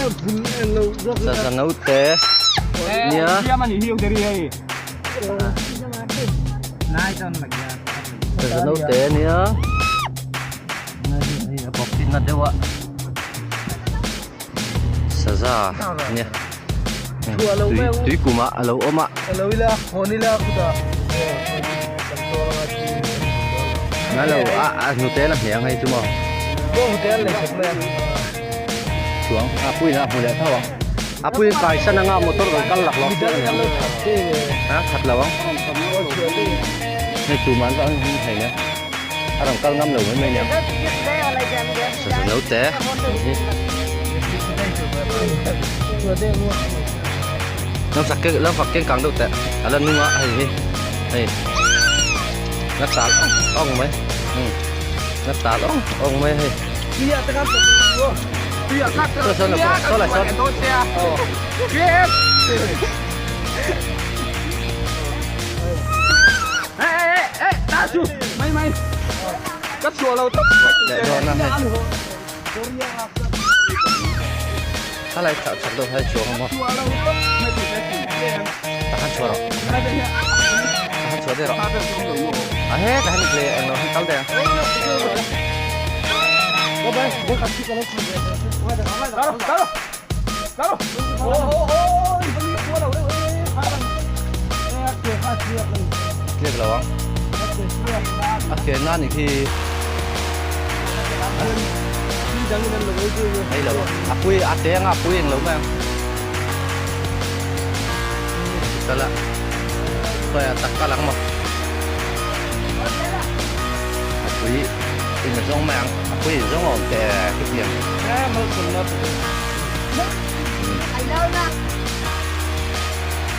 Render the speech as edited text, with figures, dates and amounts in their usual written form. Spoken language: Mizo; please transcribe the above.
Saza naute nia. Saza naute nia. A bawk hi na deuh a. Saza nia. Tui tui kumah a lo awm a. Ngai lo a a hnute la hne ang hei chu maw. Chuang a pui na a hmu leh tho ang. A pui kai san anga motor rawn kal lak lawk chiah a ni ang. A khat lo ang. Hei chu man vang hi hei nia. A rawn kal ngam lo mai mai nia. Saza naute hi. Lam sak keng lam fak keng kang deuh teh. A la nung a hei hi. Hei. Na tal ong mai. Na tal ong ong mai hei. Thalai chak chak deuh hai chuang a maw tahan chhuah rawh tahan chhuah daih rawh a he tahan hle englo hi kal daih ang. Tliak lo ang a ke na ni khi ei lo a pui a te anga a pui englo mai ang kala khawi a tak kal ang maw a pui in a zawng mai ang a pui in zawng a awm teh khitiang.